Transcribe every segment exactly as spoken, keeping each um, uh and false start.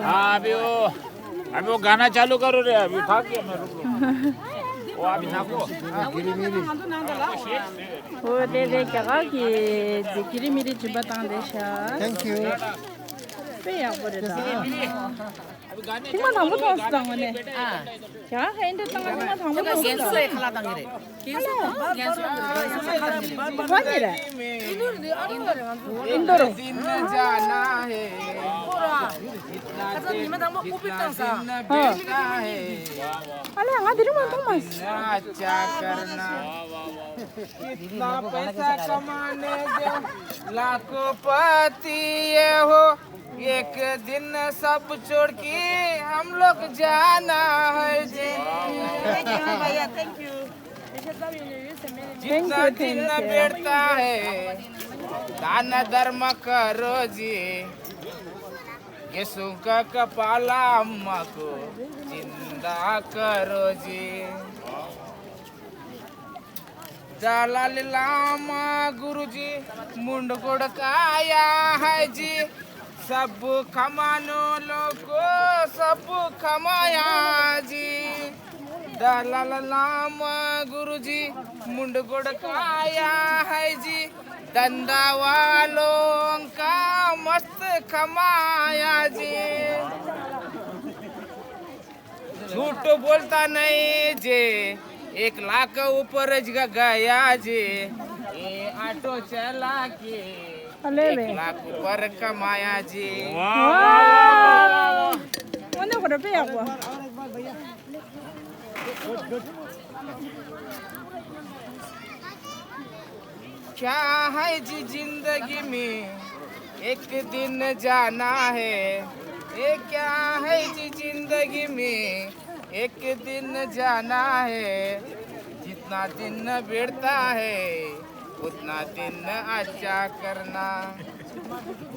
हाँ, अभी वो, अभी वो गाना चालू करो रे, अभी था क्या, मैं रुक रहा हूँ। वो अभी नाको। ཨོ་དེ་དེ་རྒྱ་གར་གྱི་དེ་ཀི་རི་མི་རི་སྦྱིན་པ་བཏང་དེ་ཤ། Thank you. དཔེ་ཡག་པོ་རེད་ད། ཐེངས་མ་དང་པོ་མཐོང་སོང་ད་ངོ་ནས། ཨ། ཡ་ཧེ་འདྲ་བཏང་ཐེངས་མ་དང་པོ་མཐོང་སོང་ད། རྒན་གསོ་ཡི་ཁ་ལག་བཏང་གི་རེད། རྒན་གསོ་དང་རྒན་གསོ་ཁ་ནས་རེད། ཨིན་དོ་རུ། ཁ་ཚ་ཉི་མ་དང་པོ་ཨུ་པི་བཏང་ས། ཧ། ཨ་ལས་ང་དེ་རིང་མ་མཐོང་མ། कितना पैसा कमाने जो लाखपति ये हो, एक दिन सब छोड़ के हम लोग जाना है जी। Thank you भैया, thank you. जितना दिन बैठता है दान धर्म करो जी। गेसुं का कपाला अम्मा को जिंदा करो जी। दलाई लामा गुरुजी मुंडगुड़ काया है जी। सब कमाने वालों को सब कमाया जी। दलाई लामा गुरुजी मुंडगुड़ काया है जी। धंधा वालों का मस्त कमाया जी। झूठ बोलता नहीं जे, एक लाख ऊपर ज गया जे। ये ऑटो चला के अले एक वे। लाख ऊपर कमाया जे। वाह। वाह। क्या है जी जिंदगी में एक दिन जाना है। ये क्या है जी जिंदगी में एक दिन जाना है। जितना दिन बैठता है उतना दिन अच्छा करना।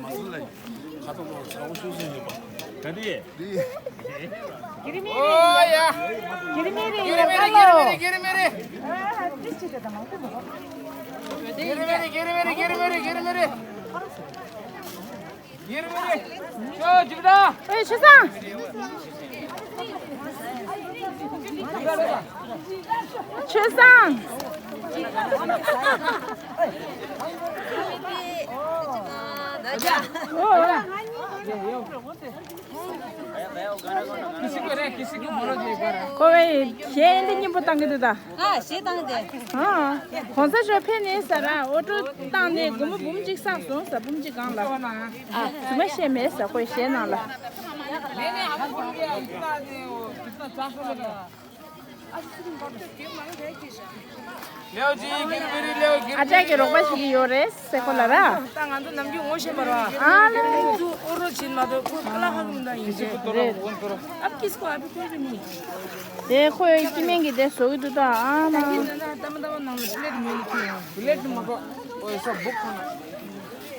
ཨོ་ཡ། ཀི་རི་མི་རི། ཀི་རི་མི་རི། ཀི་རི་མི་རི། ཀི་རི་མི་རི། ཀི་རི་མི་རི། ཀི་རི་མི་རི། ཨེ་ཆོས་བཟང་། ཆོས་བཟང་། ཨོ། ཁོ་བའི་གཞས་འདི་སྙན་པོ་བཏང་གི་འདུག་ད། ཨ་གཞས་བཏང་སྟེ། ཨ། གོང་ས་མཆོག་ཕེབས་ནས་ཟེར་ཨོ་ཊོ་བཏང་ནས་སྒོར་མོ་འབུམ་གཅིག་བསགས་སོང་ཟེར། འབུམ་གཅིག་སྒང་ལ། ཨ། རྫུན་མ་བཤད་མེད་ཟེར་ཁོའི་གཞས་ནང་ལ། ཨ་ཅག་གི་རོགས་པ་ཞིག་ཡོད་རེད་ཟེར་ཁོ་ལ་ར། ད་ང་ཚོ་ནམ་རྒྱུན་ངོ་ཤེས་པ་རེད་བ། ཨ་ལེ། ང་ཚོ་ཨོ་རོ་བྱེད་མ་གཏོགས་ཁོ་ཀ་ལ་ཧ་གི་མི་འདང་ཡིན་ཏེ། རེད། ཨ་ཀིས་ཁོ་ཨ་བི་ཁོ་རེད་མི། དེ་ཁོས་སྐྱི་སྨན་གྱི་དེ་བཟོ་གི་འདུག་ད་ཨ་མ། ད་ལྟ་མ་ནང་ལ་པི་ལེ་ཊི་མེད་ནི་ཁྱེར་ཡོང་། པི་ལེ་ཊི་མ་གཏོགས་ཨོ་ཡ་ས་སྦུག་ཁོ་ན།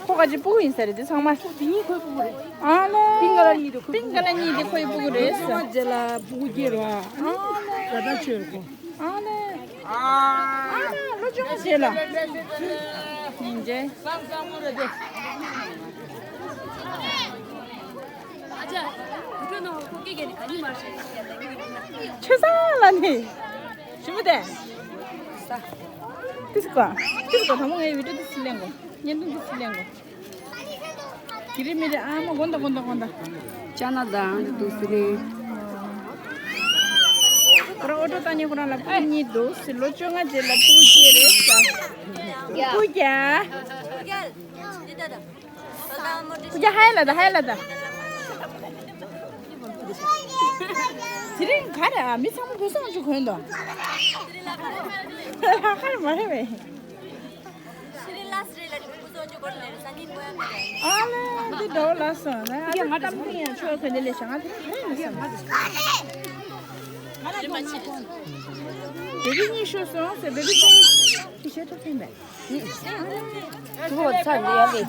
ཁོ་ག་ཅི་སྤུ་གུ་ཡིན་ས་རེད་དེ་ཚང་མ། དེ་གཉིས་ཁོའི་སྤུ་གུ་རེད། ཨ་ལེ། པིང་ག་ལ་གཉིས་དེ་ཁོའི་པིང་ག་ལ་གཉིས་དེ་ཁོའི་སྤུ་གུ་རེད་ཟེར། ལོ་ཆུང་བ་རྗེས་ལ་སྤུ་གུ་སྐྱེས་རོ། ཨ་ལེ། ད་ལྟ་ཆོས་རེད་ཁོ། ཨ་ལེ། ཨ་ལེ་ལོ་ཆུང་བ་རྗེས་ལ། ཡིན་རྗེས། ཆོས་བཟང་ལ་ནི། ཞི་མོ་དེ། ཏིས་ཀོ། ཏིས་ཀོ་དང་པོ་ངའི་བི་ཌིའོ་ཏིས་ལེན་གོ། བརྙན་ཐུང་ཏིས་ལེན་གོ། ཀི་རི་མི་རི་ཨ་མ་གོན་ད་གོན་ད་གོན་ད། ཅ་ན་དང་འདི་ཏུ་སི་རི། ཁོ་རང་ཨོ་ཊོ་བཏང་ནས་ཁོ་རང་ལ་སྤུ་གུ་གཉིས་འདུག་སི་ལོ་བཅོ་ལྔ་རྗེས་ལ་སྤུ་གུ་སྐྱེས་རེད་ས། སྤུ་གུ་རྒྱ། སྤུ་གུ་རྒྱ་ཧའི་ལ་ད་ཧའི་ལ་ད། དེ་རིང་ག་རེ་ཨ་མི་ཚང་མ་བོད་སོང་ཅིག་གོན་དོ། ལ་ཁར་མ་རེད་བས། ཨ་ལེ་འདི་འདྲ་བོ་ལ་སོང་ན་ཨ་ལེ་ང་ཏམ་ཀི་ཡང་ཆོས་གོན་དེ་ལས་བྱ་ང་དེ་རིང་ག་རེ་མི་སོང་། བེ་བི་གཉིས་ཤོར་སོང་ཟེར་བེ་བི་གཉིས་ཀྱི་ཤེས་ཐུབ་ཐུབ་མེད། ཁོ་ཚ་འདི་ཡ་ལེ།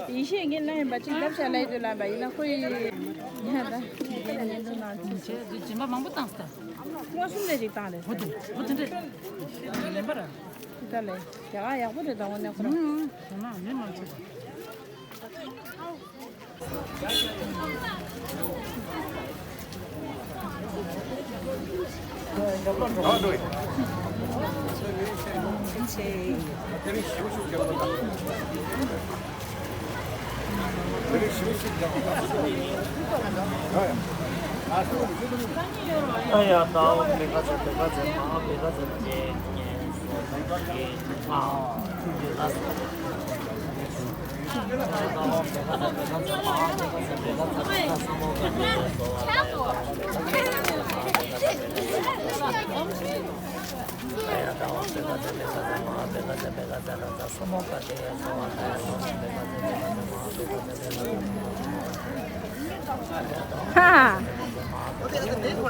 ཡེ་ཤེས་ངའི་ལན་ཡིན་པ་ཅིག་རྒྱབ་བྱ་ལ་ཡི་དུ་ལ་འབའ་ཡིན་ན་ཁོ་ཡི་ཉ་ད་ཉན་དུ་ན་ཚུན་ཆད་དུ་སྦྱིན་པ་མང་པོ་བཏང་སྟེ། སྔོ་གསུམ་ལས་ཅིག་བཏང་རེད། འོ་དེ་འོ་དེ་འདྲས་ལེན་པ་ར། ད་ལས་རྒྱ་གར་ཡག་པོ་རེད། ད་འོ་ནས་ཁོ་རང་། ཨུ་ཨུ་དེ་ན་མི་མང་ཆེ་བ།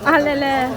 ཨ་ལེ་ལེ།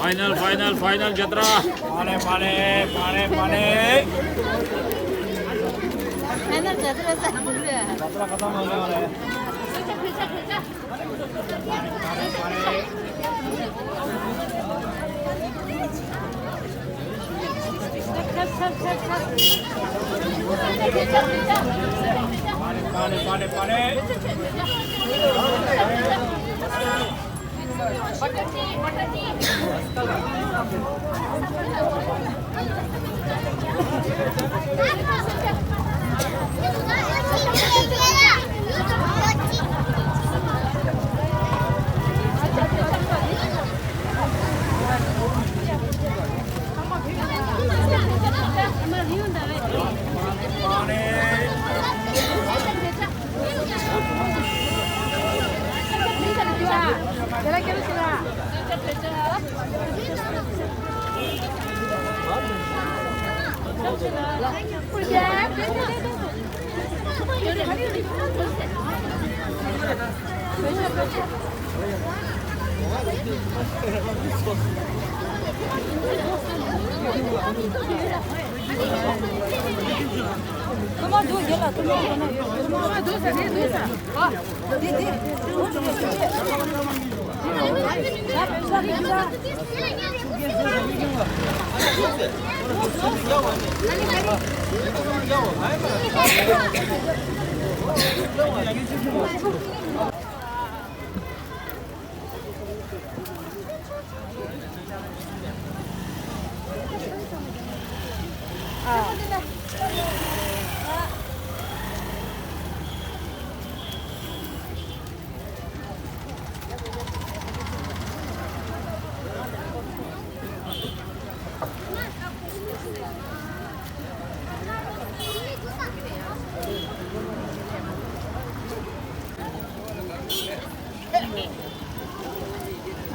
Final, final, final, ཇ་ཏྲ། पाले, पाले, पाले, पाले। Final ཇ་ཏྲ་ས། ཇ་ཏྲ་ཁ་ཏམ་ཧོ་ནེ་ཝ་ལ་ཧེ།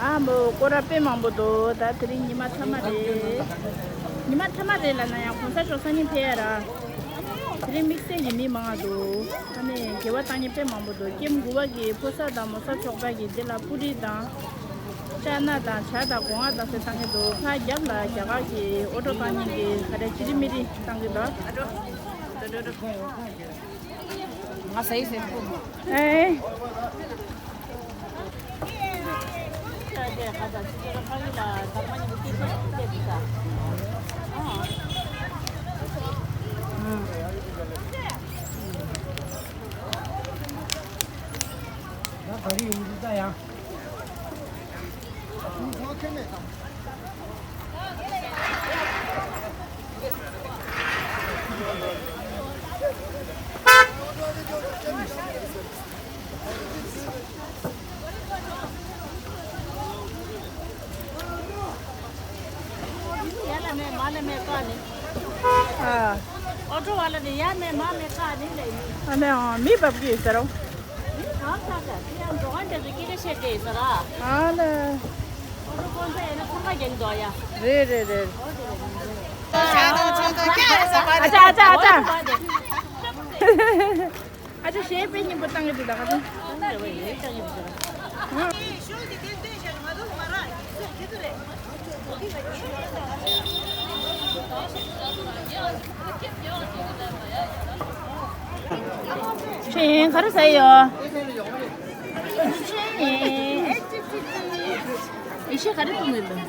ཨ་མོ་སྐོར་ར་དཔེ་མང་པོ་འདུག་ད་དེ་རིང་ཉི་མ་མཐའ་མ་རེད། ཉི་མ་མཐའ་མ་རེད་ལབ་ན་ཡང་གོང་ས་མཆོག་སང་ཉིན་ཕེབས་ཡ་ར། དེ་རིང་དམིགས་བསལ་གྱི་མི་མང་ང་འདུག་ཨ་ནི་དགེ་བ་བཏང་མཁན་དཔེ་མང་པོ་འདུག་ཀེམ་དགུ་པ་གི་ཕོ་གསར་དང་མོ་གསར་ཚོགས་པ་གིས་འདི་ལ་པུ་རི་དང་། ཅ་ན་དང་ཇ་དང་སྒོ་ང་དང་ཟེར་བཏང་གི་འདུག་ཕར་རྒྱབ་ལ་རྒྱ་གར་གྱི་ཨོ་ཊོ་བཏང་མཁན་གྱི་ག་རེ་ཅི་རི་མི་རི་བཏང་གི་འདུག་ང་ཟ་ཡི་ཟེར་ཐུབ། ཨེ། ཨ། ཨོ་ཊོ་བ་ལ་ནི་ཡ་མེད་མ་མེད་ཀ་ནི་ལས་ནི། ཨ་ནི་ཨ་མི་བབས་ཀྱི་ཡོད་ཟེར་རོ། ཨང་ཀ་ཀ་དེ་ཡང་འགྲོ་ག་འདྲ་ཟིག་སྐད་ཆ་བཤད་བསྡད་ཟེར་ར། ཨ་ལ། ཨོ་ཀོན་ས་ཡིན་ན་ཚང་མ་རྒྱག་འདུག་ཡ། རེད་རེད་རེད། ཨ་ཅག་ཨ་ཅག་ཨ་ཅག་ཨ་ཅག་གཞས་དཔེ་སྙན་པོ་བཏང་གི་འདུག་ད་ག་ཚོད། ཆེན་ག་རེ་ཟ་ཡོད། ཆེན་ཨེ་ཅི་ཅི་ཅི། ཡེ་ཤེས་ག་རེ་བཏུང་གི་འདུག་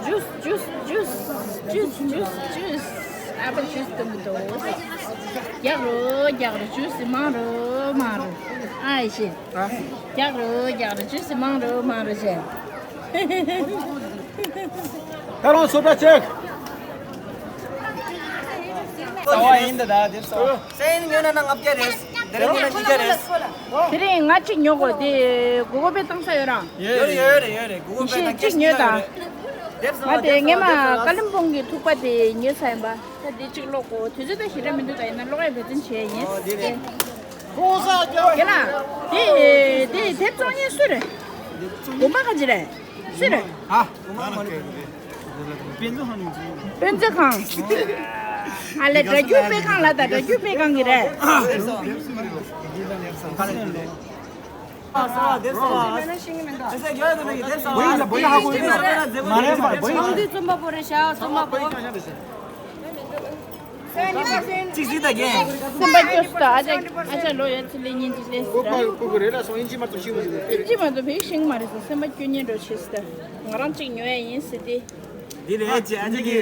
ཇུས་ཇུས་ཇུས་ཇུས་ཇུས་ཇུས། ཨ་ཕ་ཇུས་བཏུང་གི་འདུག་རྒྱག་རོ་རྒྱག་རོ་ཇུས་མང་རོ་མང་རོ། ཨ་ཡེ་ཤེས། རྒྱག་རོ་རྒྱག་རོ་ཇུས་མང་རོ་མང་རོ་བྱས། ད་རུང་སོ་ད་ཅེག་རྩ་བ་ཡིན་ད་ད་དེ་རྩ་བ། སེན་ཉོ་ན་ན་ལྔ་བརྒྱ་རེད། དེ་རིང་ཉོ་ན་ཉིས་བརྒྱ་རེད། དེ་རིང་ང་གཅིག་ཉོ་དགོས་དེ་དགུ་པ་པའི་བཏང་ས་ཡོད་རང་། ཡོད་རེད་ཡོད་རེད་ཡོད་རེད། དགུ་པ་པའི་བཏང་གཅིག་ཉོས་དང་། ང་དེ་ངས་མ་ཀ་ལིམ་པོང་གི་ཐུག་པ་དེ་ཉོས་ཚར་ཡིན་པ། ད་འདི་གཅིག་ཀློག་གོ་དུས་ཚོད་ད་ཞེ་དྲག་མི་འདུག་ད་ཡིན་ན་ཀློག་ཡ་འབད་བརྩོན་བྱས་ཡིན། ཨོ་དེ་རེད། དགེ་ལགས། དེ་དེ་དེབ་བཙོང་མཁན་སུ་རེད། དགོན་པ་ག་ཅི་རེད། སུ་རེད། ཨ། དཔེ་མཛོད་ཁང་ནས་འཛུལ། དཔེ་མཛོད་ཁང་། ཨ་ལས་སྒྲ་སྒྱུར་སྤེལ་ཁང་ལ་ད་སྒྲ་སྒྱུར་སྤེལ་ཁང་གི་རེད། ཚོང་འདུས་རྩོམ་པ་པོ་རེད་ཤག་རྩོམ་པ་པོ། གཅིག་གཟིགས་ད་རྒན། སེམས་པ་སྐྱོ་སུ་ད། ཨ་ཅག་ཨ་ཅག་ལོ་ཡ་ཚི་ལེ་ཉིན་གཅིག་ལེ་སུ་ད། ཨིན་ཇི་མ་གཏོགས་ཤེས་མ་ཐུབ་ཕེ་ཤིང་མ་རེད་ཟེར། སེམས་པ་སྐྱོ་ཉེན་འགྲོ་ཆེ་སུ་ད། ང་རང་གཅིག་ཉོ་ཡ་ཡིན་ཟེར་ཏེ། འདི་རེད་ཅེ་ཨ་ཅག་གི་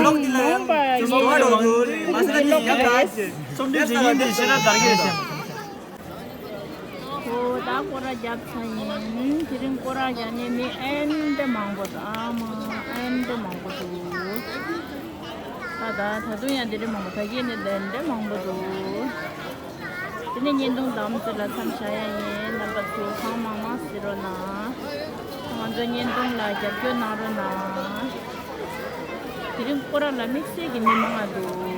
ལོག་འདི་ལ་ཡང་ཚོ་བ་འགྲོ་གི་རེད། མ་ཟེར་ན་ཡག་ག་ཅེ། སོམ་འདི་ཞིག་ཡིན་འདི་ཞེ་དྲག་དར་གི་རེད་ཅེ། ཨོ་ད་ ད་སྐོར་ར་བརྒྱབ་ཚར་ཡིན། དེ་རིང་སྐོར་ར་བརྒྱབ་ནས་མི་ཨེ་འདྲ་མང་པོ་འདུག་ཨ་མ་ཨེ་འདྲ་མང་པོ་འདུག་ད་ད་ད་དུང་ཡང་དེ་འདྲ་མང་པོ། ད་གིན་ནས་དེ་འདྲ་མང་པོ་འདུག་དེ་ནས་བརྙན་ཐུང་དམ་ཚིག་ལ་མཚམས་བཞག་ཡ་ཡིན། རྣམ་པ་ཚོས་གང་མང་མང་གཟིགས་རོགས་གནང་། ང་ཚོའི་བརྙན་ཐུང་ལ་རྒྱབ་སྐྱོར་གནང་རོགས་གནང་། དེ་རིང་སྐོར་ར་ལ་དམིགས་བསལ་གྱི་མི་མང་ང་འདུག